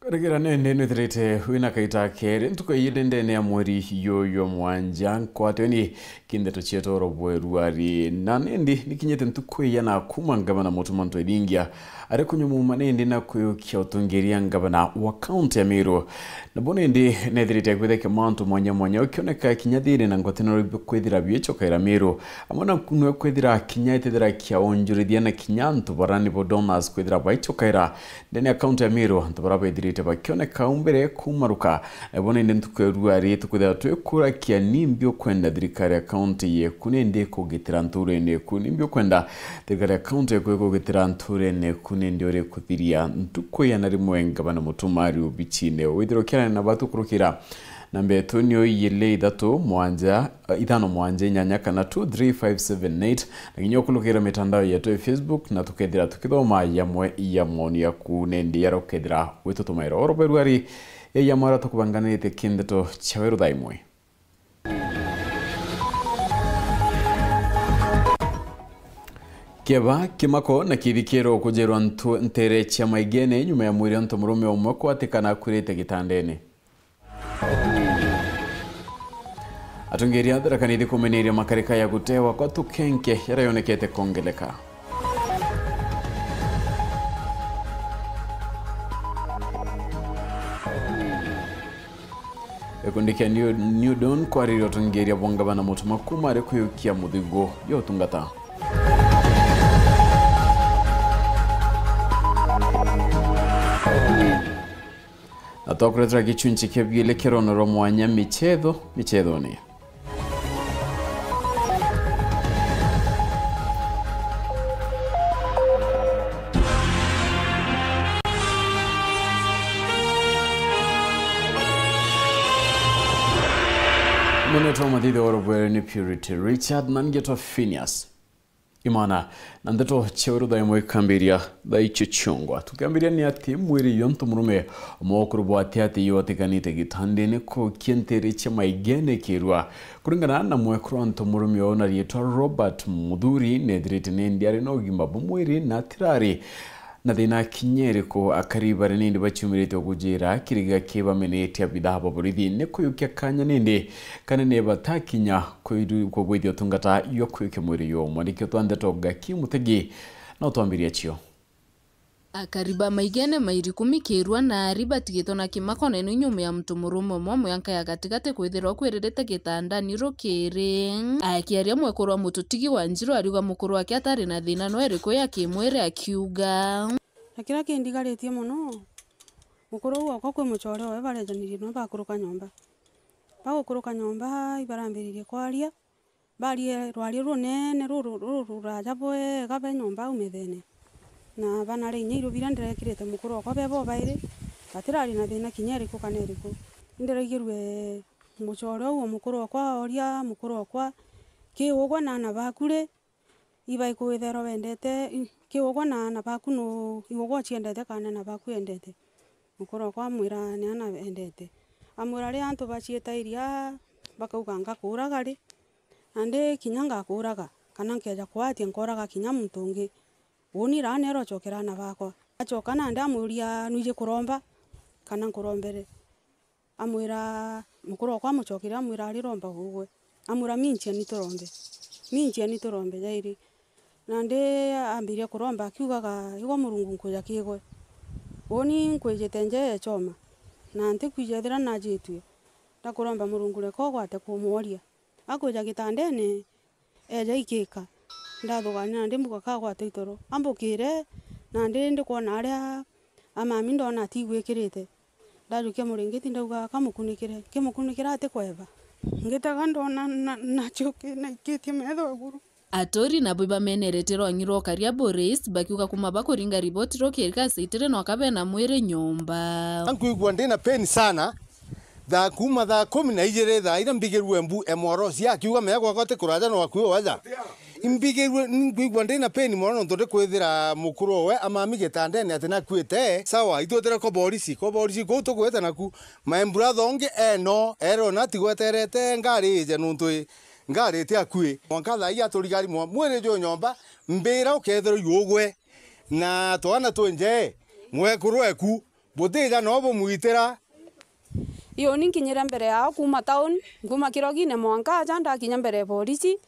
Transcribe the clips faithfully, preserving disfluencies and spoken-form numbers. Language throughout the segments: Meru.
Kuregera nende nwithirite wina kaita keri ntuku ii ndendene ya mweri yuyu mwanja, nkwateni kindeto cietu oro bweru ari. Na nindi nikinyite ntuku iya na kuma ngavana Mutuma M'Ethingia ari kunyumuma nindi na kuyukia utongeria ngavana wa kaunti ya Meru. Nabo nindi nethirite kwithikia mantu mwanya mwanya ukioneka kinya thiri na ngwataniro kwithira biechokaira Meru, amwe na kunwe kwithira kinya itethira kia onjurithia na kinya antu bara nibo donors kwithira baichokaira. Ndene ya kaunti ya Meru, antu bara bethirite bakioneka umbere kumaruka. Nabo nindi ntuku ya ruari tukwithira twikurakia nimbi ukwenda thirikari ya kaunti yeku nindi kugitira nturene eku, nimbi ukwenda thirikari ya kaunti yeku ikugitira nturene eku nindi uri kuthiria ntuku ya na rimwe ngavana Mutuma ari ubichine. Withirwa ukiarana na batu kurukira namba yetu niyo ijiri ithatu mwanja, eh, ithano mwanja inyanya kana two three five seven eight, na kinya ukulukira mitandao yetu ya Facebook, na tukethira tukithoma yamwe ya maoni yaku nindi yaria ukethira witutumaira. Oro bweru ari, ya yamwe aria tukubanganirite kindeto cia weru thaa imwe. Kieba, kimako na kithikiro kujerwa ntu-, ntere cia Maigene nyuma ya mwiri wa ntu murume umwe kwatikana akwirite gitandene. Atongeria a Tharaka Nithi kumeneria makarika ya gutewa kwa tukenke yaria yonekete kongeleka. Gikundi kia New, New Dawn kwariria utongeria bwa ngavana Mutuma kuma ari kuyukia muthigo ya utungata. Na twakuretera gichunchi kia biele kia rono rwa mwanya michetho, michethone. Munetwa mathithe wa rubwere ni Purity Richard, na ngetwa Phineas Imana, na ndeto cia weru thaa imwe ikambiria thaa icio ciongwa. Tukiambiria ni ati mwiri yontu murume umwe ukuru bwa ati ati yo atiganite gitandene kukia ntere cia Maigene kirwa. Kuringana na mwekuru wa ntu murume uyu na riitwa Robert Muthuri, nethirite nindi ari na ugima bwa mwiri na atirari na thina kinya iriku. Akari baria nindi baciumirite kujira kiriga kibamenetie abithaa ba borithi ni kuyukia kanya nindi kanene batakinya kwiru-, kugwithia utungata jwa kuyukia mwiri juu. Mwandiki wetu wa ndeto Gaki Mutegi na utwambiria cio. Akari ba Maigene mairi kumi kirwa na ari batigitwe na kimako nene nyuma ya muntu murume umwe mwanka ya gatigati kwithirwa kwiririte gitandani rukiri. Akiaria mwekuru wa mututigi wa Njiru ariuga mukuru wake atari na thina no iriku ya kimwiri akiuga. Na kiria kindigaritie mono, mukuru uu okwa kwi mucore owe barejanirie no bakuruka nyomba. Bagukuruka nyomba, ibarambiririe kwaria, barie rwaria runene ruru-, ruru-, ruraja bwega be nyomba au methene. Na bana ria inya irio biria ndirekirite mukuru okwa be bobairi, batirari na thina kinya iriku kana iriku. Indiraigirue mucore uu o mukuru okwa oria mukuru okwa, ki ugwe na ana baku ri? Iba ikwithirwa wendete, i-, ki ugwe na ana baku nu, i ugwe uciendete kana ana baku endete? Mukuru okwa amwira ni ana endete. Amwira ri antu baciita iria, bakauga, ngakuuraga ri? Nandi kinya ngakuuraga, kana nkeeja kwatia nkoraga kinya muntu ungi. Uuni raa neera ucokera ana bakwa. Acoka nandi amwiria, nwiji kuromba, kana nkurombere? Amwira, mukuru okwa amucokeria, amwira, ari romba ugwe. Amwira, minchia ni turombe. Minchia ni turombe jairi. Nandi ambiria kuromba akiugaga, igwe Murungu nkwija kigwe. Uuni nkwijite nja ya choma. Na ntikwija ethira najitue. Ndakuromba Murungu reka ugwate kumworia. Akwija gitandene, eeja ikika. Ndathugania nandi mbuga kagwata itoro. Ambukire, nandi ndikwona aria amami ndona atigwikirite. Ndajukia muringiti ndauga, kamukunikire. Kimukunikira atikweba. Ngitaga ndona na, nacio ki-, naikitie metho iguru. Aturi nabo ibamenerete rwangi rwa ukaria Boris, bakiuga kuma bakuringa riboti rukiri gacaitire no kabe na mwiri nyomba. Nkwigua ndi na pain sana. Thaa, kuma thaa kumi na ijiri thaa iria mbigirue mbu M R O cia akiuga mea gwakwa ti kuraja no akui waja. Imbigirue, nkwigua ndi na pain mono nontu ndikwithira mukuru owe amami gitandene ati nakuite. Sawa, itwetire ko borisi, ko borisi kuu tugwete naku. My brother ungi eno, erwe na atigweterete ngari ije nontu i, ngari iti akui. Mwanka thaa ii aturigari mwa-, mwiri juu nyomba, mbira ukethirwa iugwe. Na twana twi nje, mwekuru eku, Butija no bumwitira. Iuni nkinyire mbere yao kuuma tauni, nkuuma kirogine mwanka aja ndakinya mbere ya borisi.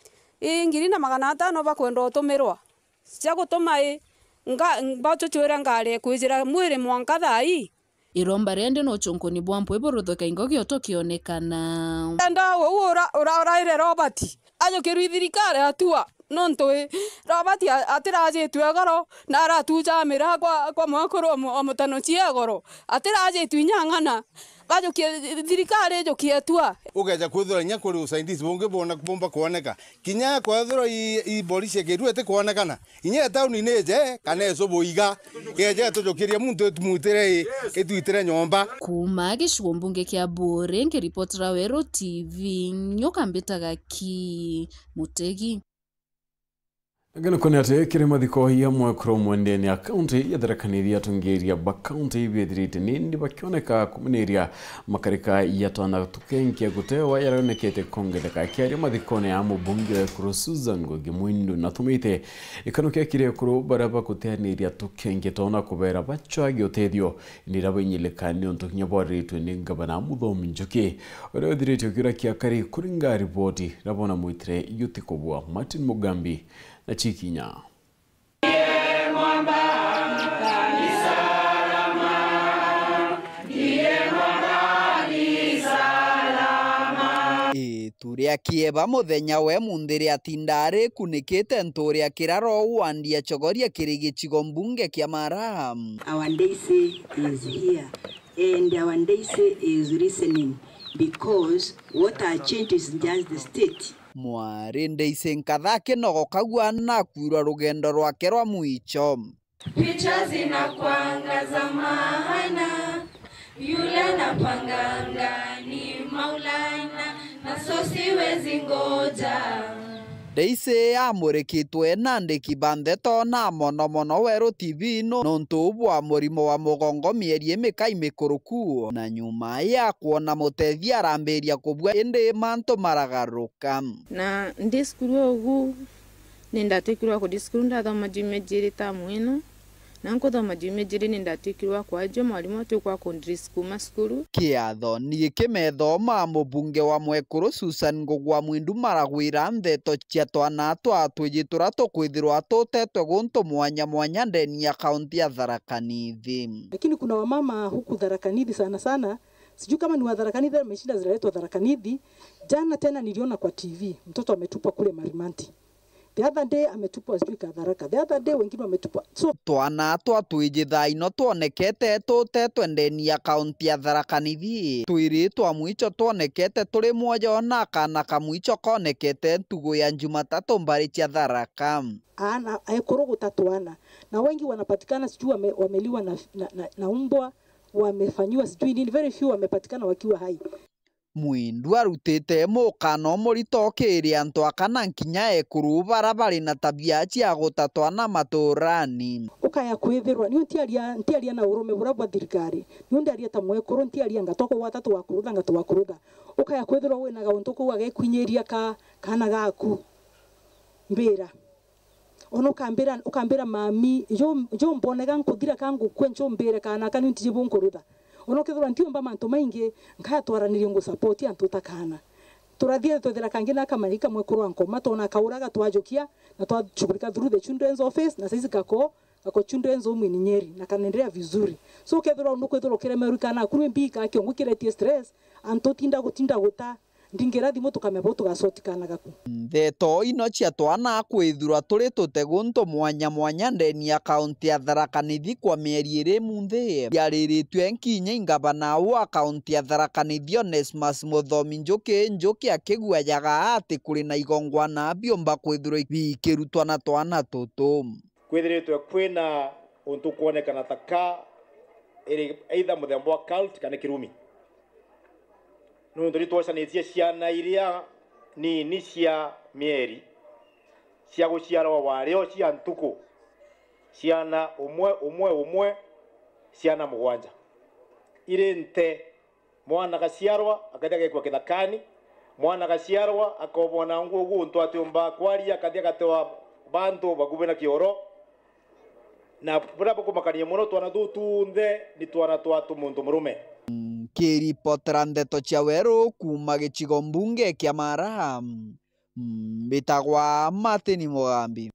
Ii ngiri na magana atano bakwenda utumirwa. Cia gutuma i, nga, bacucwira ngari ikwijira mwiri mwanka thaa ii. Iromba riendi no ucunkuni bwa mpwi buruthwe kaingo gioto kionekana. Enda uu ura, ura, uraire Robert ajukirwe i thirikari atua, nontu i, Robert a, atirajitue igoro na aratuja miraa kwa, kwa mwekuru o mu-, o mutano cia igoro, atirajitue inya ng'ana. Bajukie, thirikari ijukie atua. Ukeja kwithirwa inya kuri usaidizi bungi bwona, bumba kwoneka. Kinya kwethirwa i, i borisi ya Kirua itikwonekana, inya ya tauni ni ije kana icubu iga, yeje itujukirie muntu itumwitire i, itwitire nyomba. Kuuma gicigo mbunge kia Buuri, nkiripotera Weru T V, nyoka mbitaga ki Mutegi. Ngano kone ati kiri mathiko ya mwekuru mwendene ya kaunti ya Tharaka Nithi, atongeria ba kaunti ibethirite nindi bakioneka kuminiria makarika ya twana tukenkia gutewa yarionekete kongetheka. Akiaria mathikone ya mubunge wa Ekuru Susan Ngugi Mwindu natumite ikano kia kiri ekuru baria baguteaniria tukenkia twana kubera bacwage utethio, indi riria bainyilika ni untu kinya bwariritwe ni ngavana Muthomi Njuki, uria withirite ukiura kiakari kuringa riboti riria bona mwitire yuti kubua. Martin Mugambi na Chikinya. Itu ria kieba muthenya we munthi riatinda rikunikite ntu ria kiraro wandi ya Chogoria kiri gicigo mbunge kia Mara. Our Daisy is here and our Daisy is listening because what a change is just the state. Mwari Daisy Nkatha akinogoka gwa nakwirwa rugendo rwake rwa mwicho. Picha zinakuanga za maana, yule anapanganga ni Maulana, na so siwezi ngoja. Daisy amurikitwe na andiki ba ndeto na mono mono Weru T V no-, nontu bwa murimo wa mugongo mieri imika imikuruku, na nyuma ya kwona mutethia arambiria kubua indi mantu maragaruka. Na ndi cukuru ugu, ni ndatwikirwe wa kuthi cukuru, ndathoma juma ijiri tamu ino, na nkuthoma juma ijiri ni ndatwikirwe wa kwajua mwarimu atuikwa kundiri kuuma cukuru. Kiatho ni giki methoma mubunge wa mwekuru Susan Ngugi wa Mwindu maragwira ndeto cia twana twa twiji turia tukwithirwa tutetwe guntu mwanya mwanya ndeni ya kaunti ya Tharaka Nithi. Lakini kuna wamama huku Tharaka Nithi sana sana, sijui kama ni wa Tharaka Nithi, ameshinda zinaletwa Tharaka Nithi. Jana tena niliona kwa T V, mtoto ametupwa kule Marimanti. The other day ametupwa sijui Katharaka. The other day wengine wametupwa. So twana twa twiji thaa ino twonekete tutetwe ndeni ya kaunti ya Tharaka Nithi. Twiri twa mwicho twonekete turi mwoyo na kana ka mwicho konekete ntugu ya Jumatatu mbari cia Tharaka. Ana, ekuru guta twana. Na wengi wanapatikana sijui wame-, wameliwa na, na, na, na umbwa, wamefanyiwa sijui nini. Very few wamepatikana wakiwa hai. Mwindu arutite mukana umurito kiri antu akana nkinya ekuru bara bari na tabia cia guta twana maturani. Ukaya kwithirwa, niu ntiaria, ntiaria na urume buria bwa thirikari, niu ndiaria ta mwekuru, ntiaria ngatwa kugwata tugakurutha nga tugakurutha. Ukaya kwithirwa wina gauntu kuu agekwinyiria ka, kana gaku. Mbira. Ona ukambira, ukambira, "Mami, jo, jo mbonega nkuthira ka ngukue, njo mbire kana ka ni ntiji bunkurutha." Ona ukethirwa ntiumba mantu maingi, nkaya twaranirie ngu support antu ta kana. Turathire twethira kangi na kamari kamwe kurwa nkoma, twona kaura gatwajukia, na twashughulika through the children's office, na saizi kako, kako children's home in Nyeri, na kanaendelea vizuri. So ukethirwa nukwithirwa ukiremerwa kana kuru mbi ka kiongo kiretie stress, antu tinda gutinda guta, ndingira thimu tukamenya bau tugacotikanaga ku. Ndeto ino cia twana kwithirwa turi tute guntu mwanya mwanya ndeni ya kaunti ya Tharaka Nithi kwa mieri iri munthi, yariritue nkinya ingavana wa kaunti ya Tharaka Nithi Onesmus Muthomi Njuki, Njuki akiguayaga ati kuri na igongwana biumba kwithirwa bikirutwa na twana tutu. Kwithiritwe kwina untu kwonekana ta ka iri either muthemba wa cult kana kirumi. Nuntu ni twocanitie ciana iria nini cia mieri cia guciarwa wario cia ntuku, ciana umwe, umwe, umwe, ciana mugwanja. Iri nte. Mwana gaciarwa, akathi agekua kithakani. Mwana gaciarwa, akobwa na nguo guntu atiumba kwaria, akathi agatewa bantu bakuvi na kioro. Na buria bukumakania mono, twana tuu tunthe ni twana twa tumuntu murume. Nkiripotera ndeto cia weru kuuma gicigo mbunge kia Mara, mbitagwa Martin Mugambi.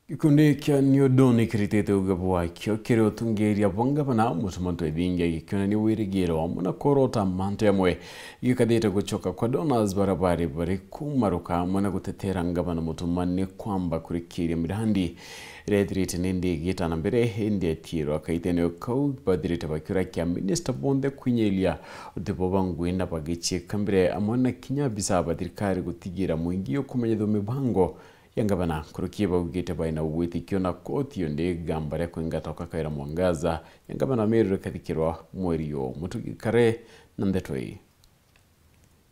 Gikundi kia New Dawn kiritite uge bwakio kiri utungiria bwa ngavana Mutuma Ntwethingia gikionania wirigiro amwe na kworota mantu jamwe gikathite gucoka kwa donors baria bari bari kumaruka amwe na gutetera ngavana Mutuma ni kwamba kurikiria mirandi iria ithirite nindi igita na mbere, indi etiirwa kaitene kau bathirite bakiura kia minista bonthe kwinyiria uti bo ba ngui na bagiciika mbere amwe na kinya abisa ba thirikari gutigira mwingi ukumenyithua mibango ya ngavana. Nkuruki baugite baina ugwitikio na koti yo ndi igamba ria kwingata ukakaira Mwangaza ya ngavana wa Meru rikathikirwa mweri yo Mutugi. Kare na ndeto ii.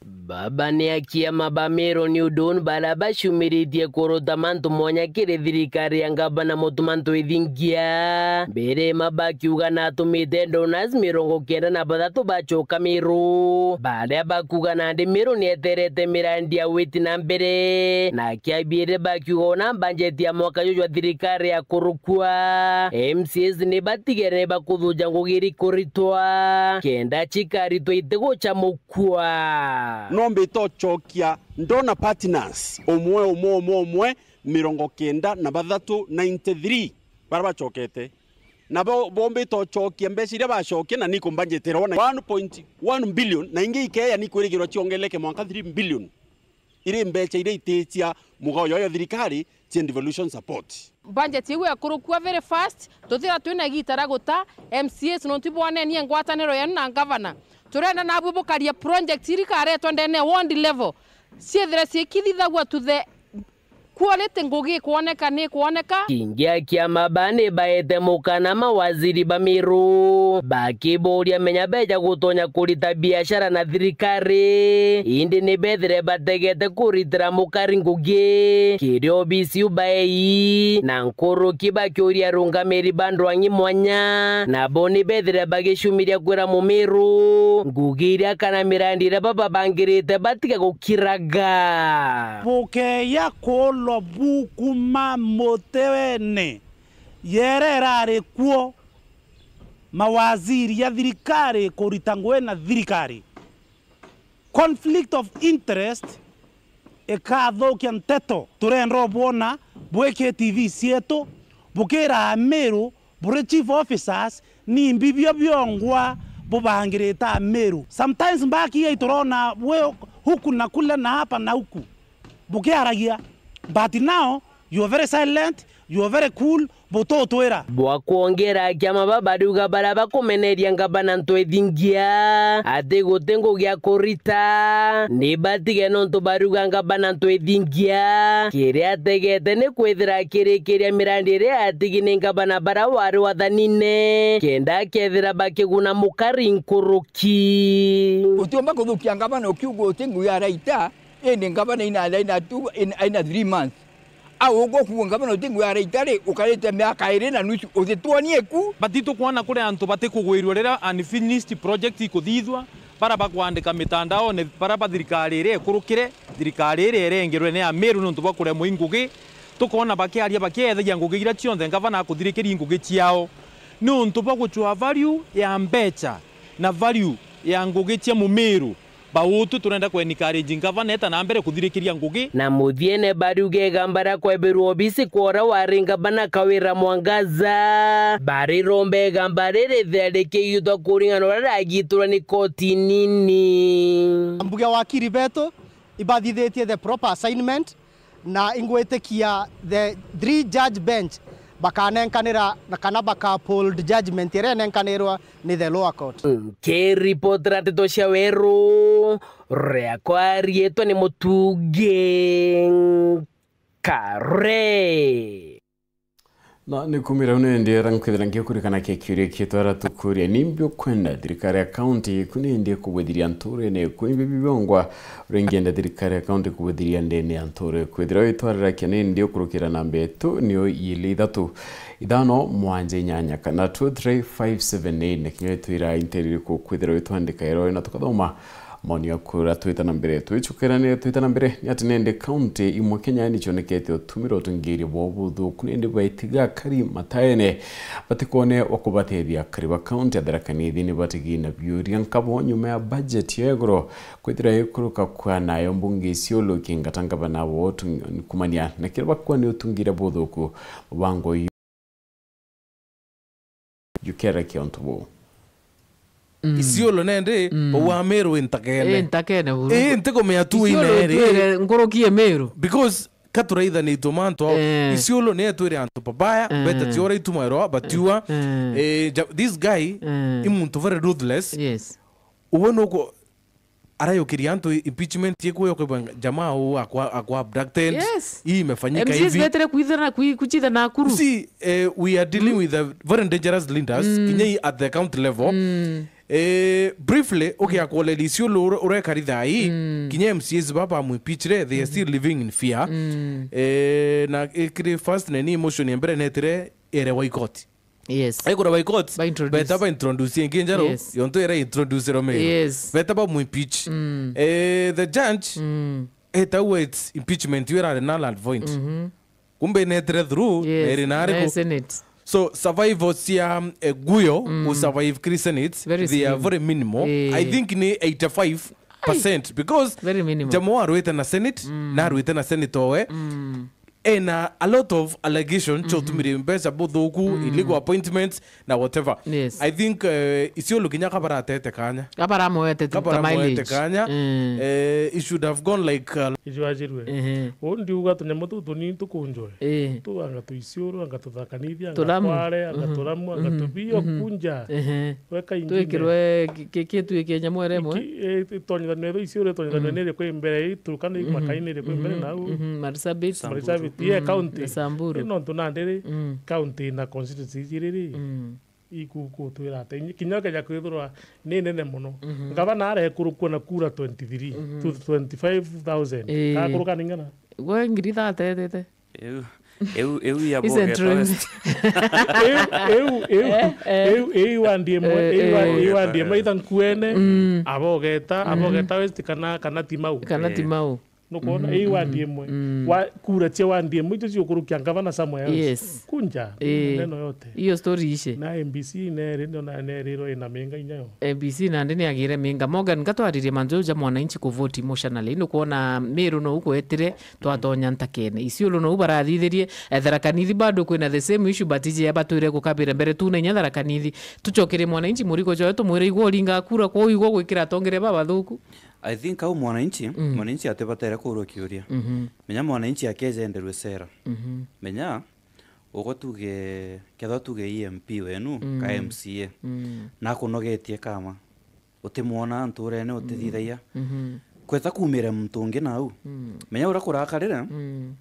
Baba ni akiama ba Meru New Dawn baria bacumiritie kuruta mantu mwanya kiri thirikari ya ngavana Mutuma Ntwethingia. Mbere ma bakiuga na atumite donors mirongo kenda na bathatu bacoka Meru, baria bakuga nandi Meru ni eterete mirandi ya witi na mbere, na kiabire bakiuga ona mbanjeti ya mwaka juju jwa thirikari ya kurukua, M C As ni batigere ni bakuthuja ngugi iri kuritwa kenda cikaritwa itigucamukua. No mbite ucokia donor partners umwe, umwe, umwe, umwe, mirongo kenda na bathatu, ninety-three, baria bacokete. Na bo, bombite ucokia mbeca iria bacokia, na ni kumbanjitira wona one point one billion, na ingi ikeya ni kwirigirwa ciongeleke mwanka three billion. Iri mbeca iria iti cia mugao yoyo thirikari cia devolution support. Budget iu ekurukua very fast, tutira twina igita ria guta M C As nontu ibwonenie ngwataniro yenu na ngavana. Turenda nabui bukarie project iria ikaretwa ndene ya ward level, ciithire ciikithithagua to the quality, ngugi ikwoneka, ni ikwoneka. Kingi akiama ba ni baete mukana mawaziri ba Meru, bakiburia menya beja gutonya kurita biashara na thirikari, indi ni bethire bategete kuritira mukari ngugi kiri obisi u baei, na nkuruki bakiuria arungamiri ba ndwang'i mwanya, nabo ni bethire bagicumiria kwira Mumiru ngugi iria kana mirandi iria bababangirite batige gukiraga. Bukeya kuulwa bu kuma mutewene, yere irari kuo, mawaziri ya thirikari kurita ngugi na thirikari. Conflict of interest ikathukia nteto. Turenda ubwona bwi K T V cietu, bukira Amiru buri chief officers, ni mbibio biongwa bubangirite Amiru. Sometimes mbaki ii turona bwi huku na kule na hapa na huku bukiaragia, but now you are very silent, you are very cool, bututwira. Bwa kwongera, akiama ba bariuga baria bakumeneria ngavana Ntwethingia ati guti ngugi ya kurita, ni batige nontu bariuga ngavana Ntwethingia kiria ategete ni kwithira akirikiria mirandi iria atigi ni ngavana baria wari wathanine, kenda akethira bakiguna mukari nkuruki. Utiumba kuthukia ngavana ukiuga uti ngugi araita, indi ngavana ina, ina two, ina, ina three months. Au uguo kuuga ngavana uti ngugi araita ri, ukarite miaka iri na nusu, utitwonie ku. Batitukwona kuri antu batikugwirua riria unfinished project ikuthithua, bara bakwandika mitandaone, bara ba thirikari iria ikurukire, thirikari iria irengerwe ni Amiru niuntu bwa kuremwa i ngugi. Tukona bakiaria bakiethagia ngugi iria cionthe ngavana akuthirikirie i ngugi ciao. Niuntu bwa gucwaa value ya mbeca na value ya ngugi cia Mumiru, bautu turenda ku encourage ngavana eta na mbere kuthirikiria ngugi. Na muthiene bariuga igamba ria kwebirwa obisi kwa uria wari ngavana Kawira Mwangaza, bariromba igamba riri rithira rikiigithwa kuringana na uria riagitirwe ni koti nini. Mbuge wakiri betu ibathithitie the proper assignment, na ingwitikia the three judge bench bakanenkanira na kana baka uphold judgment iria inenkanirwa ni the lower court. Nkiripotera nteto cia Weru, riakwa riitwa ni Mutungi Kare. Na ni kumira unu ndi era nkwithira ngikurikana kia kiuria kiitwara tukuria, ni mbi ukwenda thirikari ya kaunti iku ni ndi kubwithiria nturene iku? Imbi biongwa uria ingienda thirikari ya kaunti kubwithiria ndene ya nture? Kwithira witwarira kia ni ndi ukurukira namba yetu niyo ili ithatu ithano mwanja inyanya kana two three five seven eight, na kinya witwira interi iriku kwithira witwandika ero na tukathoma Maoni ya kura twita na mbere. Twichukiranire twita na mbere ni ati nende kaunti imwe Kenya ni cionekete utumira utungiria bwa buthuku nende baitiga akari mataene batikone wa kubatethia. Akari ba kaunti ya Tharaka Nithi ni batigi na biuria nkabo nyuma ya budget ya iguru kwithira ikuruka kwa nayo mbunge Isiolo ikingata ngavana wao kumania na kiria bakwa ni utungiria buthuku mubango uyu. Jukera kiontu buu. Mm. Isiolo nende, mm, bau Ameru intakene. Eh, intakene buru. Eh, ntikumenya tu Isiolo inere. Twire nkuruki e Meru. Because ka turaithanitwe mantu ao. Eh. Isiolo ni etwire antu babaya, eh, beta ciora itumairwa, batiua. Eh. Eh, ja-, this guy, eh, i muntu very ruthless. Yes. Uwe nuko arayukiria antu impeachment ikuyo kwibwa jamaa uu akwa, akwa abducted. Yes. Hii imefanyika M C As hivi. Betire kuithana, kui-, kuchitha Nakuru. See, eh, we are dealing, mm, with a very dangerous leaders, mm, kinya i at the county level. Mm. Eh, briefly, ukia kuoleria Isiolo ure-, urekari thaa hii, mm, kinya M C As baba bamwimpeachire, they are, mm-hmm, still living in fear. Mm. Eh, na ikiri first na ni emotion ya mbere netire ere wa ikoti. Yes. Aikura by courts, ba introduce, beta ba introduce ingi njeru, yes, yontu ira introduce Romeo. Yes. Beta ba mu impeach. Mm. Eh, the judge, mm, eta wets impeachment ira ari null and void. Mhm. Kumbe netire through, yes, eri na ariku. Senate. So, survival cia, um, eh, Guyo, mm, who survive kiri Senate, very, they are slim, very minimal. Eh. I think ni eighty-five percent, because very minimal. Jamaa arwite na Senate, mm, na arwite na Senate owe. Mm. Ena a lot of allegations, mhm, cia utumire mbeca buthuku, mm, illegal appointments, na whatever. Yes. I think, eh, Isiolo kinya kabaratete kanya. Kabaramoete tu ka mileage. Kabaramoete kanya. Mm. Eh, it should have gone like, uh, Ijwajirwe. Ehe. Uu ndiuga tunyamo tuu tunini tukunjwe. Eh. Tu anga tu Isiolo, anga tu Tharaka Nithi, anga Turamu. Kware, anga, mhm, Turamu, anga, mhm, Tubio, mhm, kunja. Ehe. Weka ingine. Twikirwe ki-, ki-, kituike nyamwere imwe. Iki-, eh, itonyithanio itho Isiolo, itonyithanio, mhm, niri kwi mbere, i Turkana, i, mhm, Makueni niri kwi mbere, mhm, nau. Mhm, Marsabit. Marsabit, ye, mm, county. Na Samburu. Ino ntu nandi ri, mm, county na constituency ijiri ri. Mm. Iku-, kutwira ati, kinya keja kwithirwa ni nene muno. Mhm. Ngavana arekurukua na kura twenty-three, mhm, to twenty-five thousand. Ii. Kakuruka ni ng'ana? Gwe ngiri thate etete. Iu, iu, iu ya Bogeta West. Iu, iu, iu, eh, eh, iu, iu wandi imwe, eh, iu wa-, eh, iu wandi imwe itha nkuene, mm, abogeta, mm, abogeta West kana, kana Timau. Kana, eh, Timau. Nukwona, mhm, ii wandi, mhm, imwe. Mm. Wa, kura cia wandi imwe icio ciukurukia ngavana somewhere else. Yes. Kunja, eh, neno yote. Hiyo story ishe. Na M B C neri, ndio na nerirwo ina minga inyayo. M B C nandi ni agire minga. Morgan, ngatwaririe mantu ja mwananchi kuvoti emotionally. Nukwona Meru no ukwetire, twatonya ntakene. Isiolo no barathithirie, eh, Tharaka Nithi bado kwina the same issue, but ije batwire gukabira mbere tu na inya Tharaka Nithi. Tucokerie mwananchi murigo joyo, tumwire igwa uringa kura, kwa igwa gwikira atongeria babathuku. I think au mwananchi, mm, mwananchi atibatere kurwa kiuria. Mhm. Menya mwananchi akejenderwe sera. Mhm. Menya, ugo tuge, kethwa tuge E M P wenu, mm, ka M C A, mm, nakunogetie kama. Utimwona nturene, utithithagia. Mhm. Kweta kumire muntu ungi nau. Mm. Menya uria kurakarire, mm,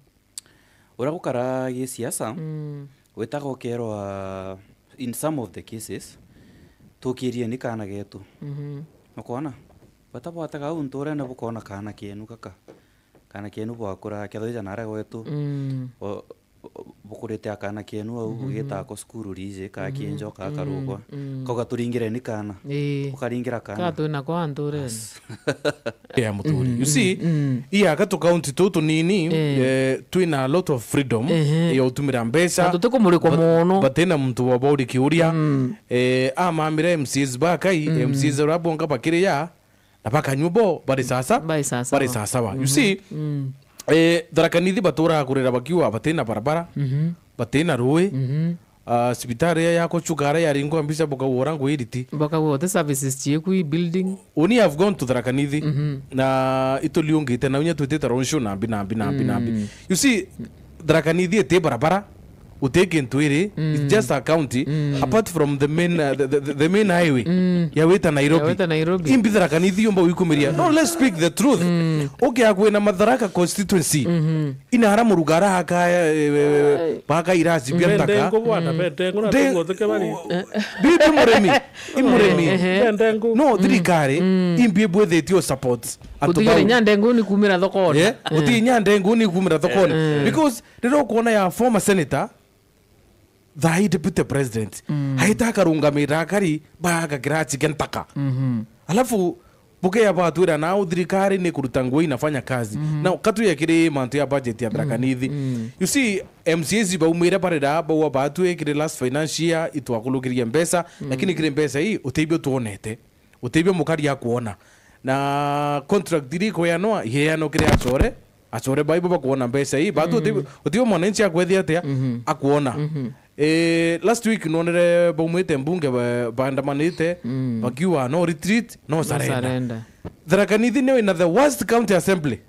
uria gukara gisiasa, mm, witaga ukerwa, in some of the cases, tukirieni kana getu. Mhm. Nukwona? Bata bwataga au nturene bukona kana kenu gaka. Kana kenu bwakura, kethwa ija nare gwetu. Mm. O-, o-, bukurite akana kenu au, mhm, bugita ako cukuru riji, ka, mhm, kinjo, ka, mm, karugwa. Mm. Kauga turingireni kana. Ii. Ukaringira kana. Ka twina kwa nturene. Bas. Ya muturi. Mm, you see, mm, mm, ii aka tu county tu tunini, eh, eh, twina a lot of freedom, ehe, ya utumira mbeca. Na tutikumurikwa, but, muno, but ina muntu wa bauri kiuria. Mm. Eh, amamire M C As ba Kai, mm, M C As uria bonga bakiri ya, na bakanyua bo bari sasawa. Bari sasawa. Bari sasawa. You, mhm, see, mm, eh, Tharaka Nithi baturaga kurira bakiuga batina barabara, mhm, batina rui, mhm, ah, cibitari ya, ya kuchuka aria yaringwa mbica bukauga ura ngwiriti. Bakauga uti services cieku i building. Uni have gone to Tharaka Nithi, mhm, na ituriungite na unya twitite ronsho na mbi, na mbi, na mbi, na mbi. Mm. You see, Tharaka Nithi iti barabara, uti kintu iri, mm, it's just a county, mm, apart from the main, uh, the, the, the main highway, mm, ya wita Nairobi. Ya wita Nairobi. Imbi Tharaka Nithi yumba wikumiria. No, let's speak the truth. Mm. Ukia kwina Matharaka constituency. Mhm. Ina ara muruga ara aka, eh, eh, eh, baka irasi bia ntaka. Bendengo bwana, mm, bendengo na ndengo tugotheke bari. Bi, bi murimi, i murimi. Ehe. Bendengo. No, mm, thirikari, mm, imbi bwithitie o support. Antu bau. Gutiri nya ndengu ni kumira thokoni. Eh? Eh. Gutiri nya ndengu ni kumira thokoni. Eh. Because riria ukwona ya former senator, thaa ii deputy president, mm, aita akarungamira akari ba gakirati kia ntaka. Mhm. Alafu, Buke ya batwira na au thirikari ni kuruta nguo inafanya kazi. Mhm. Na katuya kiri mantu ya budget ya Tharaka Nithi. Mm. You see, M C As baumire barira bauga batwi kiri last financial year itwakulukirie mbeca, mm, lakini kiri mbeca ii utibio twonete. Utibio mukari akuona. Na contract iri kuyanwa, iheanwa kiri acore, acore baibo bakuona mbeca ii. Batu, mm, utibio, utibio mwananchi akwethia atia, mhm, akuona. Mhm. Eh, last week nonere baumite mbunge ba-, baandamanite, mm, bakiuga, "No retreat, no, no surrender, surrender." Tharaka Nithi niyo ina the worst county assembly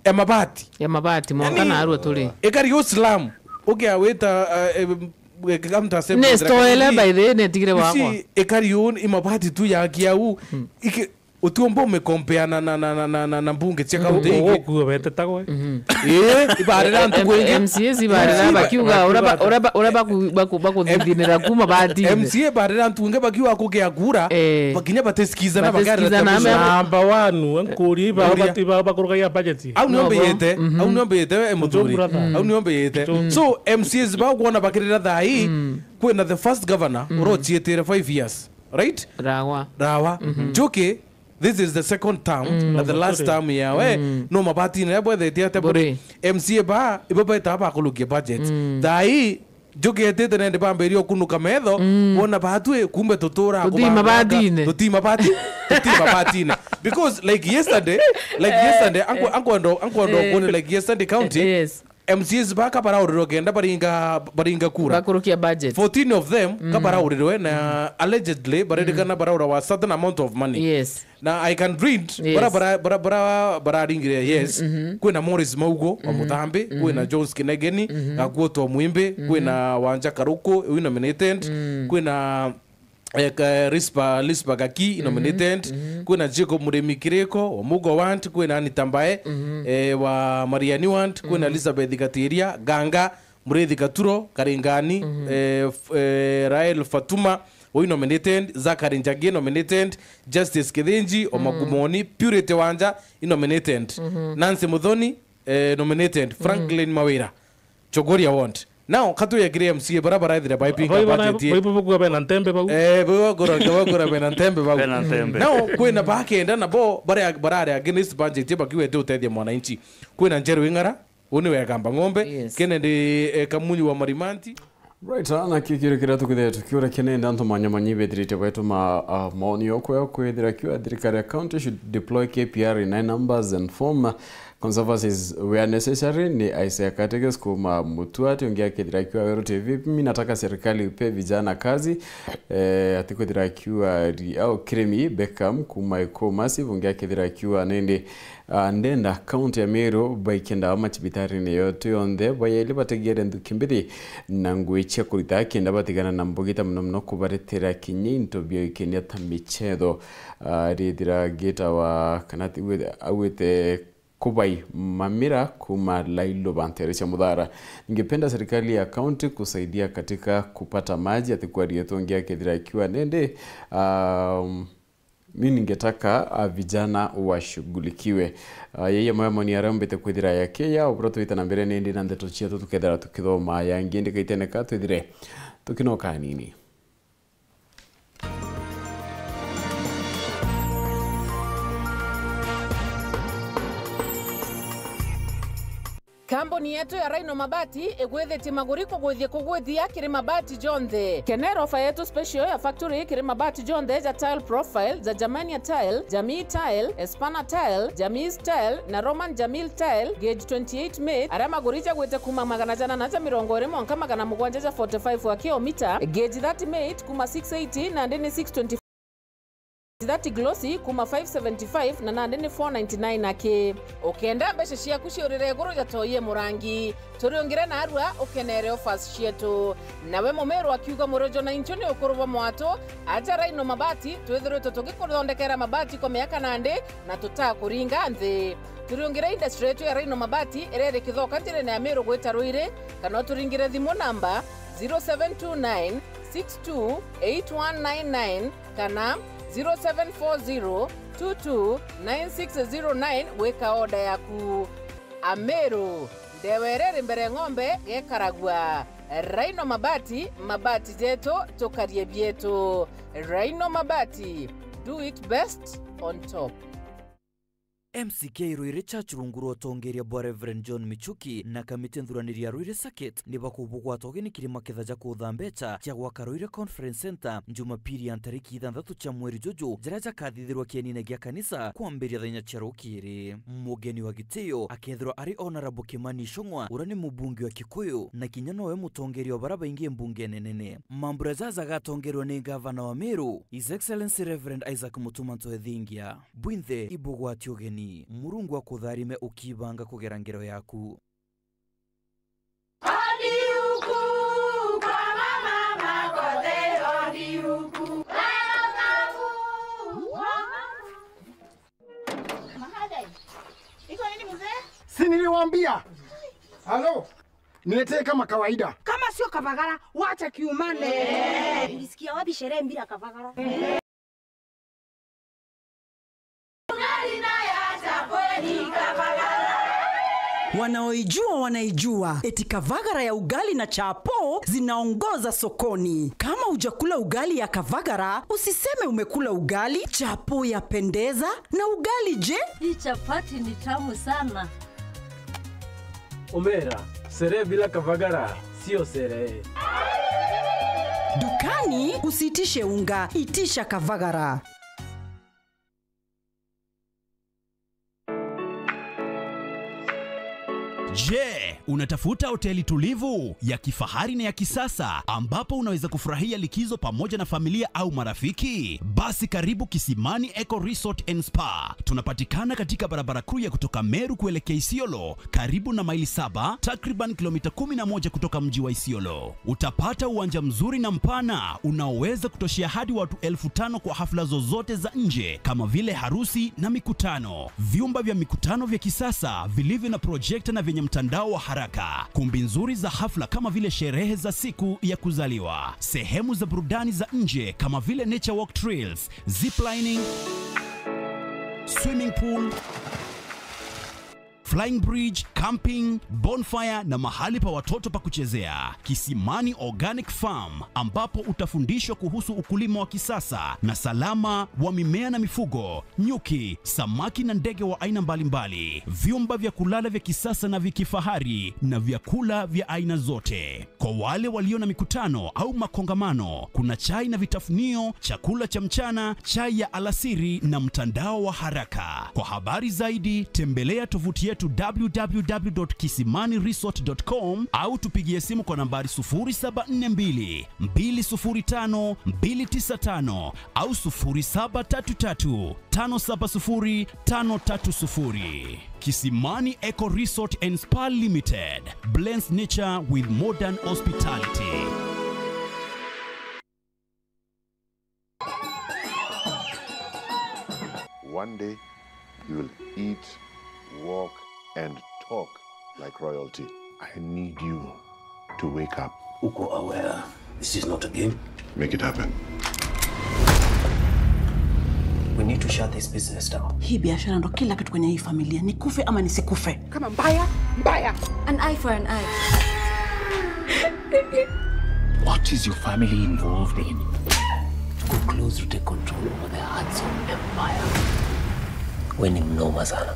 ya mabati. Ya mabati, mwanka. Yaani, narua turi. Ikari Islam, ukiawita, uh, eh, county assembly ni Tharaka Nithi, by the way, netigire, you see, wakwa. Ikari yu i mabati tu ya kiau. Hmm. Iki-, utiumba umekompea na, na, na mbunge cia kaunti ingi. Gukuo betetagwe. Mhm. Ii, ibarira antu M-, kwingi. M C As ibarira, eh, bakiuga, bakiuga uria ba-, ata? Uria ba-, uria baku-, baku-, bakuthithinira kuma batine. M C A barira antu kwingi bakiuga kugea kura, eh, bakinya batisikizana, batisikizana, bakarira ame- namba one, we nkuria iba-, iba-, iba-, bakurugagia budget. Au nio mbiyite, mhm, au nio mbiyite, eh, muthuri. Au nio mbiyite. Mm. So, M C As bau kwona bakirira thaa ii, mm, kwina the first governor, mm, urochietire five years. Right? Rawa. Rawa. Mhm. Njuki, this is the second term, mm, na the last term yawe, mm, no mabatine ria bwethetie ate buri. M C A ba, ibo beta bakulukia budget. Mm. Thaa ii, Njuki etite nende bambirie ukunuka metho, mm, bona batwi, kumbe tutura tuti mabatine. Tuti mabati, tuti mabatine. Because, like, yesterday, like, yesterday, anko-, eh, anko ndo, anko ndo, eh, kuone, like, yesterday county, yes. M C As baka baraurirwe kenda baringa, baringa kura. Bakurukia budget. Fourteen of them, mm, ka baraurirwe na, mm, allegedly, baririkana, mm, baraura wa certain amount of money. Yes. Na I can read, yes, bara, bara, bara, bara, bararingire, yes. Mm, mhm. Kwina Morris Maugo wa, mhm, Muthambi, mhm, kwina Jones Kinegeni, mhm, Gakuoto Mwimbi, mhm, kwina Wanja Karuku, we nominated, mm, kwina eh, ka-, Rispa, Rispa Gaki, mhm, nominated. Mhm. Kwina Jacob Murimi Kiriko wa Mugo Ward, kwina Anita Mbae, mhm, eh, wa Mariani Ward, kwina, mhm, Elizabeth Gatiria, Ganga, Murithi Gaturo, Karingani, mhm, eh, f-, eh, Rael Fatuma, oi nominated, Zachary Njagi nominated, Justice Kithinji, mhm, Omakumoni, Purity Wanja, i nominated, mhm, Nancy Muthoni, eh, nominated, mhm, Franklin Mawira. Chogoria Ward. Now, katuya kiri M C A bara baraithire baipinga budget ye. Baibo bukua bena ntembe bau. Eh, bau bakura, bakura bena ntembe bau. Bena ntembe. Now, kwina bakenda nabo baria, barari against budget ye bakiwete utethia mwananchi. Kwina Njeru Ing'ara, uni wegamba ng'ombe, yes, Kennedy, eh, Kamunyi wa Marimanti. Right, ah, na kio kiria kiria tukithire tukiura kinenda antu manyamanyi bethirite baituma, ah, maoni okwe kwithira kiu thirikari ya county should deploy K P R in high numbers and form conservancies where necessary. Ni Isaiah Katekes kuma Mutua, ati ungi akithira akiwa Weru T V, mimi nataka serikali ipe vijana kazi. Eh, ati kwithira akiwa ri-, au Kirimi Beckham kuma Ikumassive, ungi akithira akiwa nindi, ah, ndenda county ya Meru baikenda macibitarini yote yonthe, bayeli bategere nthuki mbithi na ngui cia kurita kenda batigana na mbugita muno muno kubaretera kinya into bia ikenia ta michetho. Ah, rithira gita wa kana ti wite, awite Kubai Mamira kuma Lailoba ntere cia Muthara. Ningependa serikali ya county kusaidia katika kupata maji, ati kwari yetu ngia kethira ikiwa nende, um, mi ningetaka, ah, vijana washughulikiwe. Ah, yeye moya moni arambite kwithira yake ya ubura twita na mbere nindi na ndeto cietu tukethira tukithoma yangi ndikaitene ka twithire tukinoka nini. Kambuni yetu ya Rhino Mabati igwithitie maguri kugwithia kugwithia kiri mabati jonthe. Kenera ofa yetu special ya factory kiri mabati jonthe ja tile profile, ja Germania tile, Jamii tile, Espana tile, Jamii tile na Roman Jamil tile, gauge twenty-eight mate, aria maguri jagwite kuma magana janana ja mirongo iri mwanka magana mugwanja ja forty-five wa kilomita, gauge thirty mate kuma six eighty nandi ni six twenty-five, thirty glossy kuma five seventy-five na nandi ni four ninety-nine aki. Ukenda mbeca ciaku ciurire iguru ja toi e murangi, turiungire narua ukenere offers cietu. Nawe mumiru akiuga murojo na inchu ni ukuru bwa mwatu, aja Rhino Mabati, twithiritwe tugikuthondekera mabati kwa miaka nandi na tutakuringa nthi. Turiungire industry yetu ya Rhino Mabati iria iri Kithoka njirene ya Meru gwita Ruiri, kana uturingire thimu namba zero seven two nine six two eight one nine nine kana zero seven four zero two two nine six zero nine gwika order yaku. Ameru, ndewa iria iri mbere ng'ombe gekaragua. Rhino Mabati, mabati jetu, tukarie bietu. Rhino Mabati, Do it best on top. M C K Ruiri Church rungu rwa utongeria bwa Reverend John Michuki na kamiti nthuraniri ya Ruiri Circuit ni bakubugwata ugeni kiri maketha ja kutha mbecha cia gwaka Ruiri Conference Centre Jumapili ya ntariki ithanthatu cia mweri juju, jaria jakathithirwa kienine gia kanisa kwambiria thaa inya cia rukiri. Mugeni wa gitio akethirwa ari Honourable Kimani Ichung'wa, uria ni mubunge wa Kikuyu na kinya nowe mutongeria wa baria baingi mbungene nene. Mambura jaja jagatongerwa ni ngavana wa Meru, His Excellency Reverend Isaac Mutuma Ntwethingia. Bwinthe ibugwati ugeni. Murungu akutharime ukibanga kugera ngero yaku. Si niliwaambia? Halo? Niletee kama kawaida. Kama sio kavagara, wacha kiumane. Ulisikia wapi sherehe bila kavagara? Wanaoijua wanaijua, eti kavagara ya ugali na chapo zinaongoza sokoni. Kama hujakula ugali ya kavagara, usiseme umekula ugali. Chapo yapendeza, na ugali je? Hii chapati ni tamu sana. Omera, sherehe bila kavagara sio sherehe. Dukani usiitishe unga, itisha kavagara. Je, unatafuta hoteli tulivu, ya kifahari na ya kisasa ambapo unaweza kufurahia likizo pamoja na familia au marafiki? Basi karibu Kisimani Eco Resort and Spa. Tunapatikana katika barabara kuu ya kutoka Meru kuelekea Isiolo, karibu na Maili Saba, takriban kilomita kumi na moja kutoka mji wa Isiolo. Utapata uwanja mzuri na mpana unaoweza kutoshea hadi watu elfu tano kwa hafla zozote za nje kama vile harusi na mikutano. Vyumba vya mikutano vya kisasa vilivyo na projekta na vyenye mtandao wa haraka. Kumbi nzuri za hafla kama vile sherehe za siku ya kuzaliwa. Sehemu za burudani za nje kama vile nature walk trails, ziplining, swimming pool, flying bridge, camping, bonfire na mahali pa watoto pa kuchezea. Kisimani Organic Farm, ambapo utafundishwa kuhusu ukulima wa kisasa na salama wa mimea na mifugo, nyuki, samaki na ndege wa aina mbalimbali, vyumba vya kulala vya kisasa na vya kifahari na vyakula vya aina zote. Kwa wale walio na mikutano au makongamano, kuna chai na vitafunio, chakula cha mchana, chai ya alasiri na mtandao wa haraka. Kwa habari zaidi, tembelea tovuti yetu w w w dot kisimani resort dot com au tupigie simu kwa nambari sufuri saba nne mbili, mbili sufuri tano, mbili tisa tano au sufuri saba tatu tatu, tano saba sufuri, tano tatu sufuri. Kisimani Eco Resort and Spa Limited blends nature with modern hospitality. One day, you will eat, walk, and talk like royalty. I need you to wake up. Uko aware, this is not a game? Make it happen. We need to shut this business down. Hii biashara ndo kila kitu kwenye hii familia. Nikufe ama nisikufe. Kama mbaya, mbaya. An eye for an eye. What is your family involved in? Tuko close to take control over the hearts of empire. We ni mnoma sana.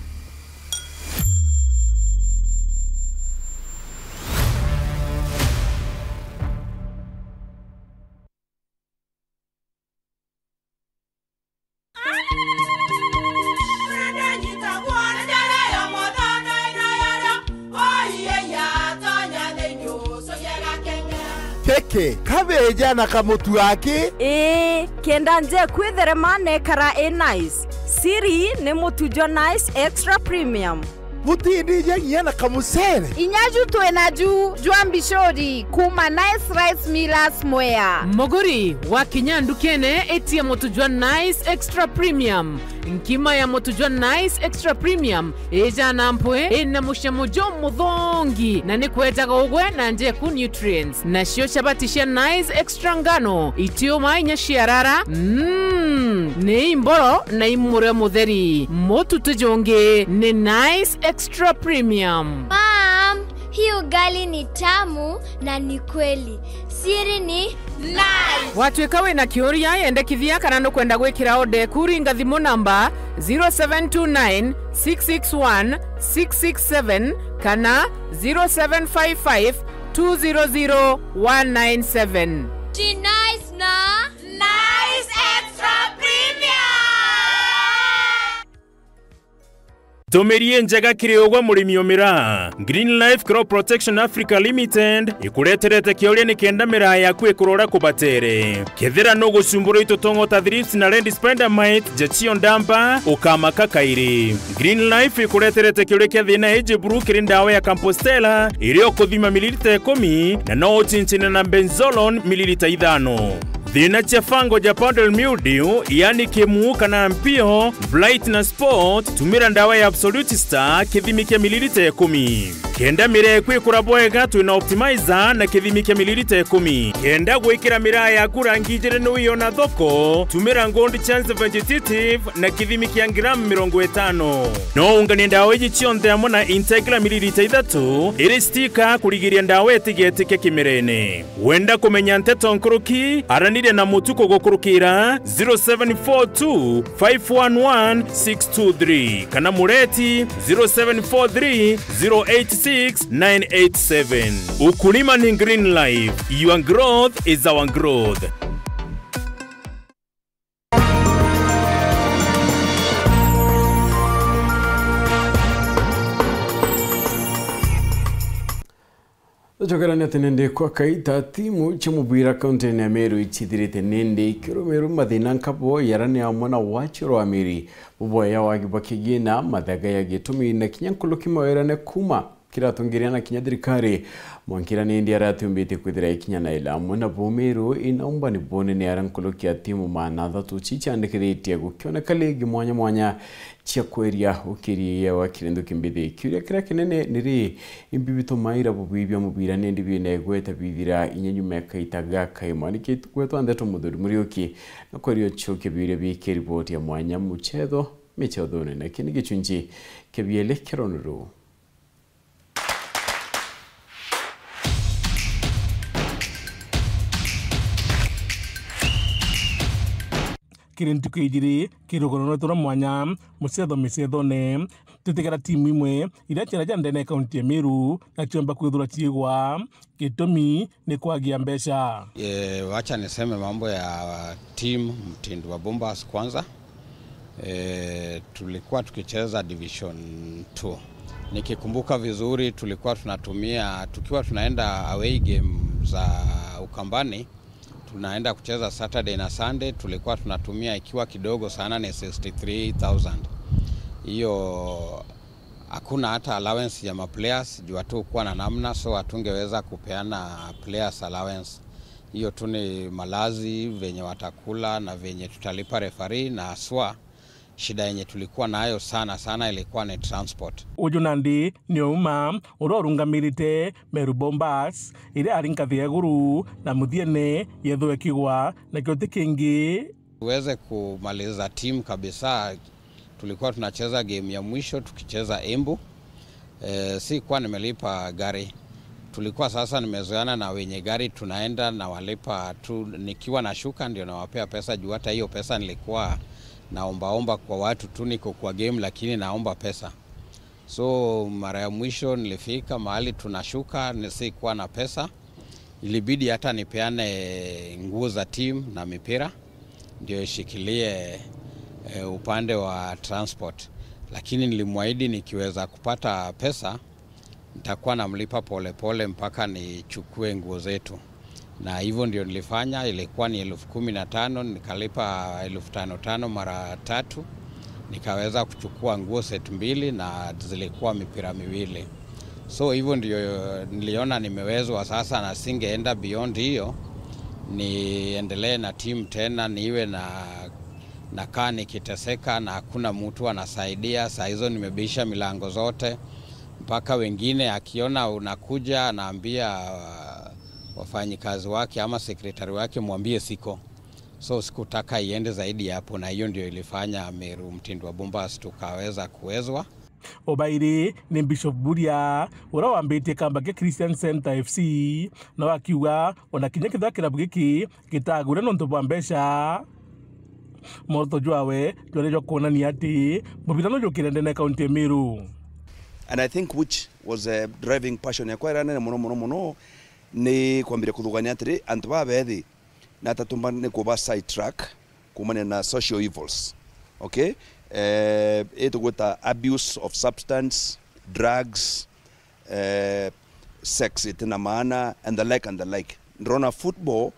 Keke, kabeja na kamutu aki. Ii, kenda nje kwitherema nekara i nice. Siri ni mutu jwa Nice Extra Premium. Butindijia nginya na kamucere. Inya ju twina ju jwa mbicuri kuma Nice Rice Millers Mwea. Muguri, wakinya ndukene, itia mutu jwa Nice Extra Premium. Nkima ya mutu jwa Nice Extra Premium ijana mpwi, ina mucamo jumuthongi, na ni kwejaga ugwe na njeku nutrients. Nacio chabati cia Nice Extra ngano, itiuma inya ciarara. Mm, ni imboro na imurio mutheri. Mutu ti jungi, ni Nice Extra Premium. Mom, hii ugali ni tamu na ni kweli. Siri ni Nice. Watwika wina kiuria, yendekithia kana nukwenda gwikira order eku, ringa thimu namba zero seven two nine six six one six six seven kana zero seven five five two zero zero one nine seven. G Nice na Nice Extra Premium. Ntumiri injega kiri ugwe murimi o miraa. Green Life Crop Protection Africa Limited ikureterete kiuria nikenda miraa yaku ikurora kubatere. Kethira nugucumbura itutongo ta thrips na red spider mite, jachio ndamba, ukamaka kairi. Green Life ikureterete kiuria kia thina iji buru kiri ndawa ya Campostella iria ukuthima mililita ikumi na no ucinchine na benzolone mililita ithano. Thina cia fungal ja powdery mildew, yani kimu kana mpio, blight na spot, tumira ndawa ya Absolute Star kithimi kia mililita ikumi. Kenda miraa eku ikura bwega, twina Optimizer na kithimi kia mililita ikumi. Kenda gwikira miraa yaku rangi ijiri ni wiona thoko, tumira Gold Chance Vegetative na kithimi kia gramu mirongo itano. No unganie ndawa iji cionthe amwe na Integra mililita ithatu iri stika kurigiria ndawa itigetike kimirene. Wenda kumenya nteto nkuruki? Araniria na Mutuku gukurukira zero seven four two five one one six two three kana Mureti zero seven four three zero eight six nine eight seven. Ukulima ni Green Life. Your growth is our growth. Tucokerania ati nindi kwa kaita, timu cia mubira kaunti-ini ya Meru icithirite nindi ikirumirwa mathina nkabo yara ni amwe na wacio rwa miri, buboya wagi bwa kigina, mathaga ya gitumi na kinya nkuruki mawirane kuma kiratungiria na kinya thirikari. Mwankira nindi aratumbite kwithira ikinya na ila amwe na bumiru inaumba ni bunene ara nkuruki ya timu maana athatu ciciandikithitie gukioneka ligi mwanya mwanya cia kweria ukiriria wa kirindu kimbithi. Kiuria kiria kinene ni ri, imbi bitumaira bubui bia mubira nindi bina igweta bithira inya nyuma ya kaita gaka imwe? Niki gwetwa Ndeto Muthuri Muriuki na kweria ucokia biuria biki riboti ya mwanya muchetho michethone, na kini gichunji kia biele kia rono ruu. Kiri ntuku ijiri, kiri rugano rwetu rwa mwanya, mucetho micethone, twitigera timu imwe iria ciana cia ndene ya kaunti ya Meru na ciomba kwithirwa ciigwa. Gitumi ni kwagia mbeca. E, wacha niseme mambo ya team Mtindi wa Bombers kwanza. E, tulikuwa tukicheza Division two. Nikikumbuka vizuri, tulikuwa tunatumia, tukiwa tunaenda away game za Ukambani, tunaenda kucheza Saturday na Sunday, tulikuwa tunatumia ikiwa kidogo sana ni sixty three thousand. Hiyo hakuna hata allowance ya maplayers, juu hatukuwa na namna, so hatungeweza kupeana players allowance. Hiyo tu ni malazi, venye watakula na venye tutalipa referee, na haswa shida yenye tulikuwa nayo sana sana ilikuwa ni transport. Uju nandi ni Ouma uria urungamirite Meru Bombers, iria ari nkathi ya iguru na muthiene yethwe kigwa, na kiuti kingi. Tuweze kumaliza timu kabisa, tulikuwa tunacheza game ya mwisho tukicheza Embu. E, sikuwa nimelipa gari. Tulikuwa sasa nimezoeana na wenye gari, tunaenda na walipa tu, nikiwa nashuka ndio nawapea pesa, juu hata hiyo pesa nilikuwa naombaomba kwa watu tu, niko kwa game lakini naomba pesa. So mara ya mwisho nilifika mahali tunashuka, ni-, sikuwa na pesa. Ilibidi hata nipeane nguo za team na mipira ndio ishikilie, eh, upande wa transport. Lakini nilimwahidi nikiweza kupata pesa, nitakuwa namlipa polepole mpaka nichukue nguo zetu. Na hivyo ndio nilifanya, ilikuwa ni elfu kumi na tano, nikalipa elfu tano tano mara tatu, nikaweza kuchukua nguo set mbili na zilikuwa mipira miwili. So hivyo ndio niliona nimewezwa sasa, na singeenda beyond hiyo, niendelee na timu tena, niwe na, nakaa nikiteseka na hakuna mtu anasaidia. Saa hizo nimebisha milango zote, mpaka wengine akiona unakuja anaambia wafanyikazi wake ama sekretari wake, "Mwambie siko." So sikutaka iende zaidi ya hapo, na hiyo ndio ilifanya Meru Mtindi wa Bombers tukaweza kuwezwa. Ubairi ni Bishop Buria, uria wambitie kamba kia Christian Center F C, na akiuga ona kinya kethira kirabu giki gitagure nontu bwa mbeca, moroto jwawe jwari jwa kwonania ati mubira no jukire ndene kaunti ya Meru. And I think which was a driving passion yakwa iria nene mono, mono, mono, ni kwambiria kuthugania atiri, antu baba bethi, na ata tumba ni kuba sidetrack kumania na social evils. Okay? Eh, itugwita abuse of substance, drugs, eh, sex itina maana, and the like, and the like. Ndirona football,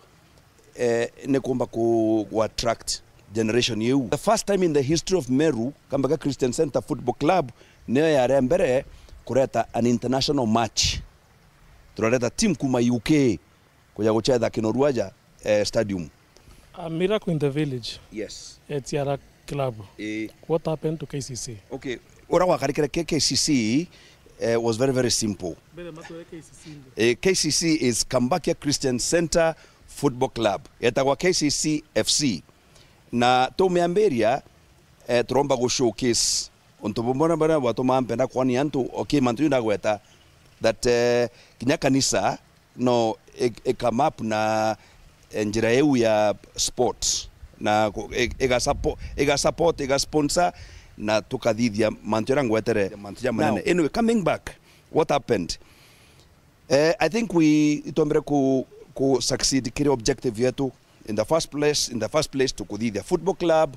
eh, ni kumba ku, ku attract generation iu. The first time in the history of Meru, kamba ka Christian Center Football Club niyo yari mbere kureta an international match. Turareta team kuma U K kuja gucetha Kinoruaja, eh, Stadium. A miracle in the village. Yes. Etiara club. Eh. What happened to K C C? Okay. Ura gwakarikire K K C C, eh, was very, very simple. Mbere matwere K C C nde. Eh, K C C is Kambakia Christian Center Football Club. Yetagwa K C C F C. Na tumiambiria, eh, turomba gu showcase untu bumwe na buria bwatumaa mpenda kwonia antu, okay, mantu ju ndagweta, that, eh, kinya kanisa no i, i come up na, eh, njira iu ya sport, na ku, i, iga suppo-, iga support, iga sponsor, na tukathithia mantu jaria ngwetere, mantu ja manene. Now, anyway, coming back, what happened? Eh, I think we, itwambire ku, ku succeed kiri objective yetu. In the first place, in the first place, tukuthithia football club,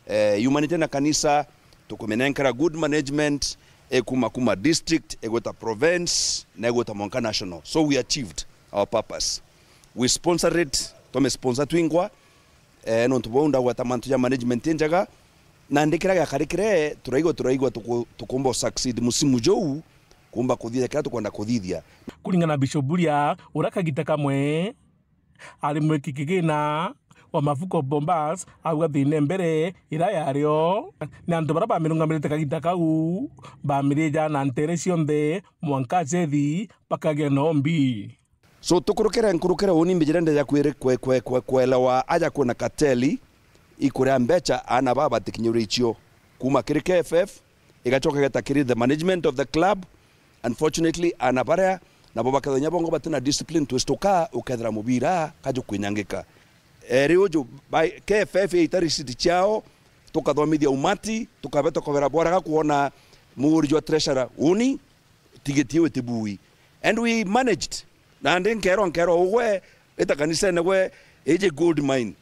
eh, humanity na kanisa, tukuminenkera good management, ikuma kuma district, igwita province, na igwita mwanka national. So we achieved our purpose. We sponsored, twame sponsor twingwa, eh, nontu bwau ndagweta mantu ja management injega, na ndikira giakarikire, turaigwa, turaigwa tuku-, tukumba succeed musimu juu, kumba kuthithia kiria tukwenda kuthithia. Kuringana na Bishop Buria, uria kagita kamwe ari mwiki kigina wa Mafuko Bombas, auga thina mbere ira yario ni antu baria bamirungamirite kagita kau, bamirija na ntere cionthe mwanka acethi bakagia na ombi. So, tukurukire nkurukire uni mbijire ndeja kwiri-, kwe-, kwe-, kwe-, kwelewa aja kwina kateli ikuria mbecha aana baba batikinyire icio kuma kiri K F F, igacoka igeta kiri the management of the club. Unfortunately, aana baria nabo bakethwa inya bongo batina discipline, twistuka ukethira mubira kaju kwinyangika. Eh, riu ju, by, K F F yaita receipt ciao, tukathomithia umati, tukabeta kobera bwaraga kwona muguri jwa treasurer uni, tigiti iu itibui. And we managed. Nandi nkerwa, nkerwa ugwe, ita kanisene gwe, iji gold mine.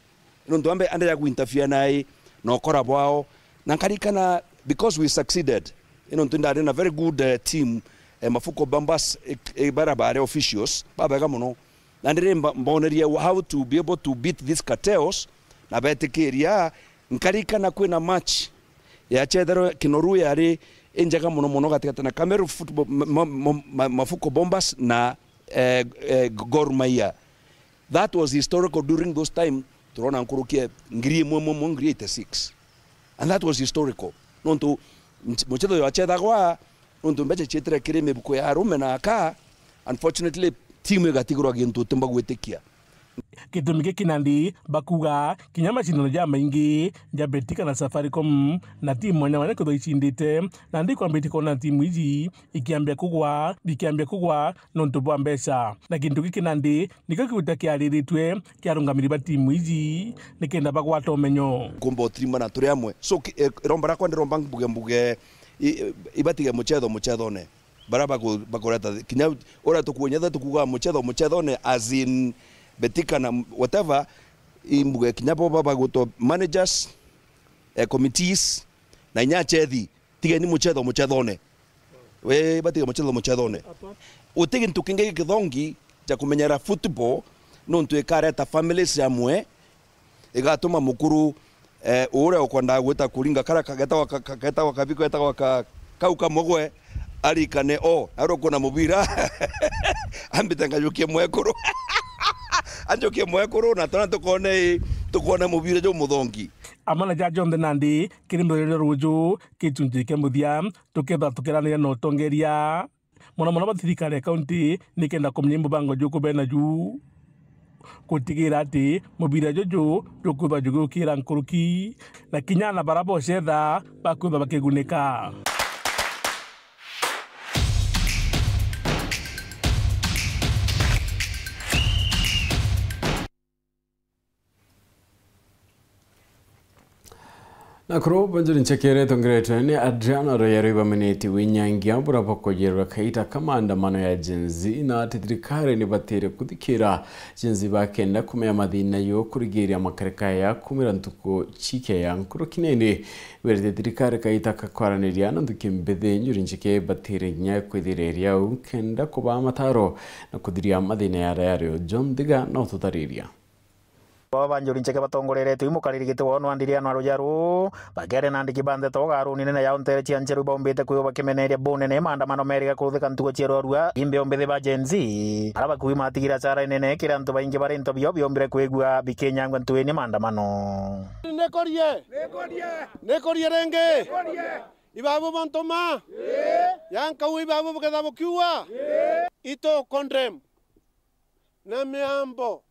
Nontu ambe ande ya kuinterfere nai na ukora bwao. Na nkarikana, because we succeeded. Nontu ndari na very good, eh, team, eh, Mafuko Bombas, eh, eh, bara bare officials, babega muno. Na ndiri mba-, mbonerie how to be able to beat these cartels, na betikiria, nkarikana kwina match yachetherwe Kinoru yari injega muno muno gatigati na Kameru Football, ma, ma, ma, ma, Mafuko Bombas na, eh, eh, Gor Mahia. That was historical during those time. Turona nkuruki e ngiri imwe imwe imwe, ngiri eighty-six. And that was historical. Nontu mch-, muchetho jwachethagwa, nontu mbecha chietire kiri mibuko ya arume na aka, unfortunately, timu igatigirwa gintu utimba gwitikia. Gitumi giki nandi bakuga kinya macindano jamaingi ja Betika na Safaricom na timu mwanya mwanya kwithwa icindite, nandi ikwambitie kwona timu iji ikiambia kugwa, bikiambia kugwa nontu bwa mbeca. Na gintu giki nandi nikio kigwita kiariritwe kia arungamiri ba timu iji nikenda bagwata umenyo. Kumba utirimana turi amwe. So, ki-, e, iromba rakwa ndiromba mbuge mbuge, i-, i-, ibatige muchetho muchethone. Bara baku-, bakureta kinya uria tukunyetha tukuga muchetho muchethone, as in Betika na whatever, imbuge kinya bo babagwitwa managers, eh, committees, na inya achethi, tigeni muchetho muchethone. We, batige muchetho muchethone. Uti gintu kingi gikithongi ja kumenyera football, nontu ikareta families amwe, igatuma mukuru, eh, uria ukwendaga gwita kuringa kara kagetawa ka-, ka-, kagetawa kabi, kagetawa ka-, kau kamwe gwe, arikane, o, na uria ukuona mubira, ambite ngajukie mwekuru. Anjukie mwekuru, na twana tukone, tukone mubira jumuthongi. Amwe na ja jonthe nandi, kiri muthenya jwa ruju, gicunji kia muthia, tukethwa tukiraniria na utongeria. Mono mono ba thirikari ya kaunti nikenda kumenya mubango juku bena ju gutigira ati mubira juju jukwithwa jugiukira nkuruki, na kinya ana bara bocetha bakwithwa bakigunika. Na kuru banjuri nchekere tongeretwe ni Adriano Royero ibamenetie winyangia bura bakojerwa kaita ka maandamano ya Gen Z, na ati thirikari ni batire kuthikira Gen Z bakenda kumea mathina yo kurigiria makareka ya kumira ntuku cikia ya nkuru kinene. Berete thirikari kaita ka kwaraniria na nthuki mbithi njuri ncheke batire kinya kwithireria u kenda kubaa mataro na kuthiria mathina ya rayari. John Thiga no tutariria. Baba ba njuri ncheke batongoreretwe i mukariri giti wao Nwandiria na Rujaru, bakere na andiki ba ndeto ugaruni nene yao ntere cia ncheru baumbite kwiwa bakimeneria bunene maandamano meriga kuruthika ntugo cia rwarua. Imbe umbithi ba Gen Z, ara bakui matigire achara inene kiri antu baingi bari into bio biombire kwigua bikinyangwa ntuini maandamano. Nikorie. Nikorie ringi. Ibabu bontuma. Ya nkau ibabu buketha bukiua. Itu condemn na miambo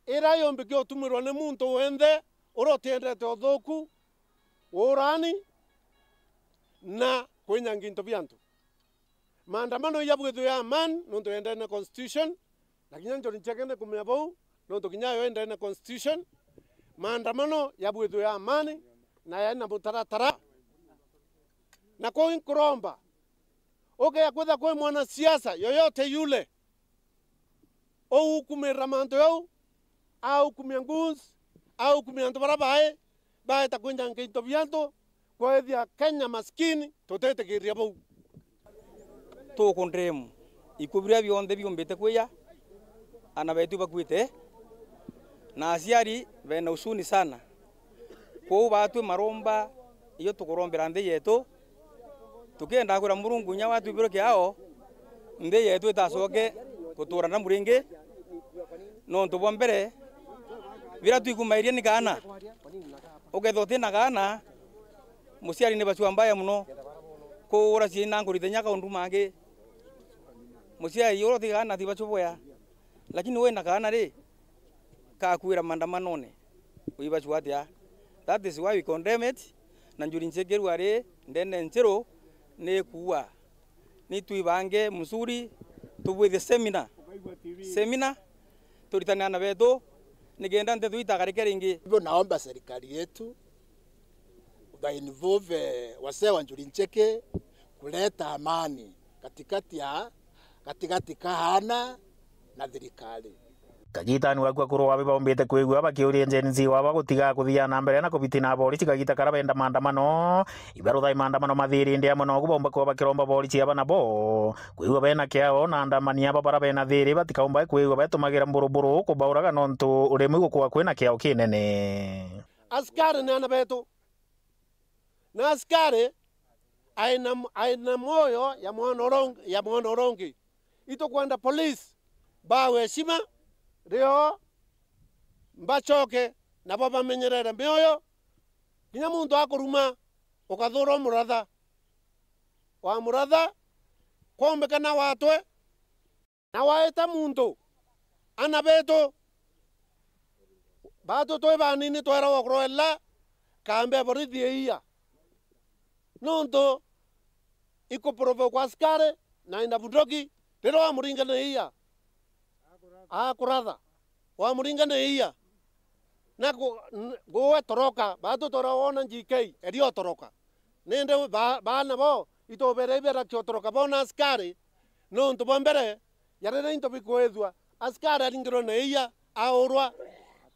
ira yumbikia utumirwa ni muntu wenthe uria utiendete uthuku, urani, na kwinyangia into bia antu. Maandamano yabwithwe ya amani nontu yendene constitution, na kinya njuri ncheke ni kumenya bau, nontu kinya yo yendene constitution. Maandamano yabwithwe ya amani na yaina mutaratara. Na kuu nkuromba, ukeya kwitha kwi mwanasiasa yoyote yule, uukumirira mantu jau, aukumia goons, aukumia antu baria bai, baeta kwinyangia into bia antu, kwethia Kenya maskini, tutitikiria bau. Tukundemu ikuu biria bionthe biumbite kwija, ana betu bakuite, na aciari bena usuni sana. Kwou batwi maromba, iyo tukurombera nthi yetu, tukienda kwira Murungu inya watwibirwe kiao, nthi yetu itacoke gutura namu ringi. Nontu bwa mbere, biria twikumairie ni kaana. Ukethira uti na kaana, muciari ni bacua mbaya muno. Kuura ciana nkurithi inya kaundu mangi. Muciari uria uti kaana ti bacua bwea. Lakini wina kaana ri, kakuira maandamanone, wibacua atia? That is why we condemn it. Na njuri nchekeru ari ndene ncheru ni kuua. Ni twibange mzuri, tubwithie seminar. Seminar, turitane ana betu, nikenda nteto itakarike ringi. Hivyo naomba serikali yetu, ba involve, eh, wasee wa njuri ncheke kuleta amani katikati ya, katikati ka ana na thirikari. Kagitani waku akuru babi baumbite kwigua bakiuria Gen Z waba gutiga kuthia na mbere na kubitina aborisi kagita kara benda maandamano. Ibaruthai maandamano mathirinde amwe nogu baumba kuba bakiromba borisi aba nabo kwigua bena kiao na andamani aba bara bena thiri batikaumba kwigua betumagira mburuburu kubauraga nontu urimwi gukua kwina kiao kinene. Askari ni ana betu. Na askari aina, aina moyo ya mwana uria ungi, ya mwana uria ungi. Itukwenda police bawe heshima rio, mbacoke nabo bamenyerere mioyo. Kinya muntu akuruma, ukathura umuratha, wamuratha, kwaumbikana watwe. Na waita muntu, ana betu, batu twi banini tweragwa kuroerera kambe ya borithi iia. Nontu ikuprovoke askari na ina bunduki, riria wamuringa na iia, akuratha, wamuringa na iia, na ku-, n-, guwe toroka, batu tweragwa wona G K, eria utoroka. Nindi ba-, baana bo, itubere ibera kiotoroka bona askari, nontu bwa mbere, ya riria into bikwithua, askari aringirwe na iia, aurwa,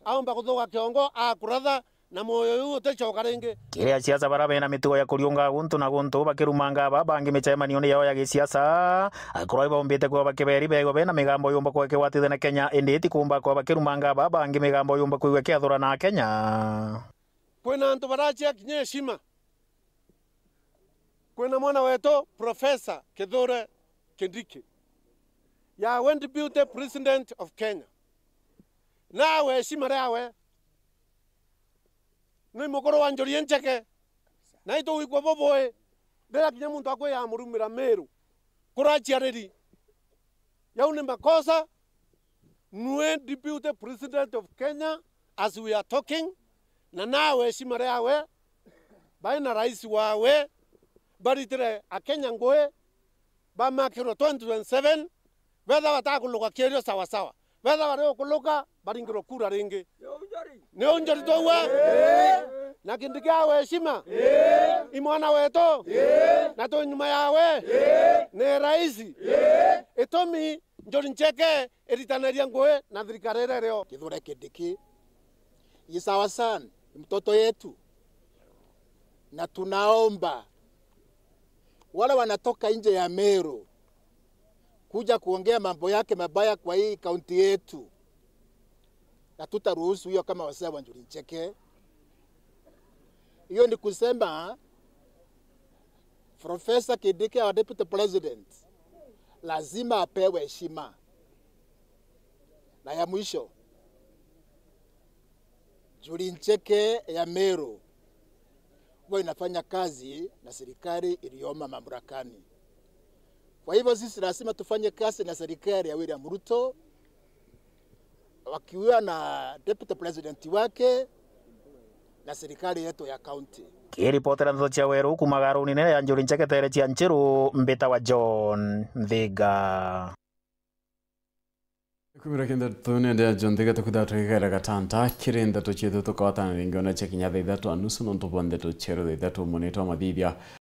aumba kuthuga kiongo, akuratha, na mwoyo uu uticoka ringi. Kiri asiasa bara bena mitugo ya kuriunga guntu na guntu bakirumanga aba bangi micemanione yao ya gisiasa, akurwa baumbite kuba bakiberi begwa bena migambo yumba kuba ikigwatithania Kenya, indi itikumba kuba bakirumanga aba bangi migambo yumba kwigua ikiathurana Kenya. Kwina antu baracia kinya heshima. Kwina mwana wetu Professor Kithure Kindiki, yawe Deputy President of Kenya. Nawe heshima riawe ni mukuru wa njuri incheke, na itugwikua bubui riria kinya muntu akwiya amurumira Miru kuracia riri. Yau ni makosa. Nue Deputy President of Kenya as we are talking, na nawe heshima riawe, bai na rais wawe, baritire Akenya ngui, bamakirwe twenty twenty-seven, betha batakuluka kierio sawa sawa. Betha bari ukuluka, baringirwe kura ringi. Ni unjori twaua? Na Kindiki awe heshima? Ii. I mwana wetu? Ii. Na twi nyuma yawe? Ii. Ni rais? Ii. Itumi Njuri Ncheke iritanaria ngugi na thirikari iria irio. Kithure Kindiki is our son, ni mtoto yetu. Na tunaomba wale wanatoka nje ya Meru kuja kuongea mambo yake mabaya kwa hii kaunti yetu, na tutaruhusu hiyo kama wazee wa Njuri Ncheke. Hiyo ni kusema Professor Kindiki, our deputy president, lazima apewe heshima. Na ya mwisho, Njuri Ncheke ya Meru huwa inafanya kazi na serikali iliyomo mamlakani. Kwa hivyo sisi lazima tufanye kazi na serikali ya William Ruto, wakiwa na deputy president wake na serikali yetu ya county. Kiripotera ndeto cia Weru kuuma garuni nene ya Njuri Ncheke tere cia Nchiru, mbitawa John Nthiga. Kumira kenda tune ndia John Nthiga, tukwithira tukigera gatanta kiri ndeto cietu, tukawatana ringi ona cia kinya thaa ithatu na nusu, nontu bwa ndeto cieru thaa ithatu munitwa mathithia.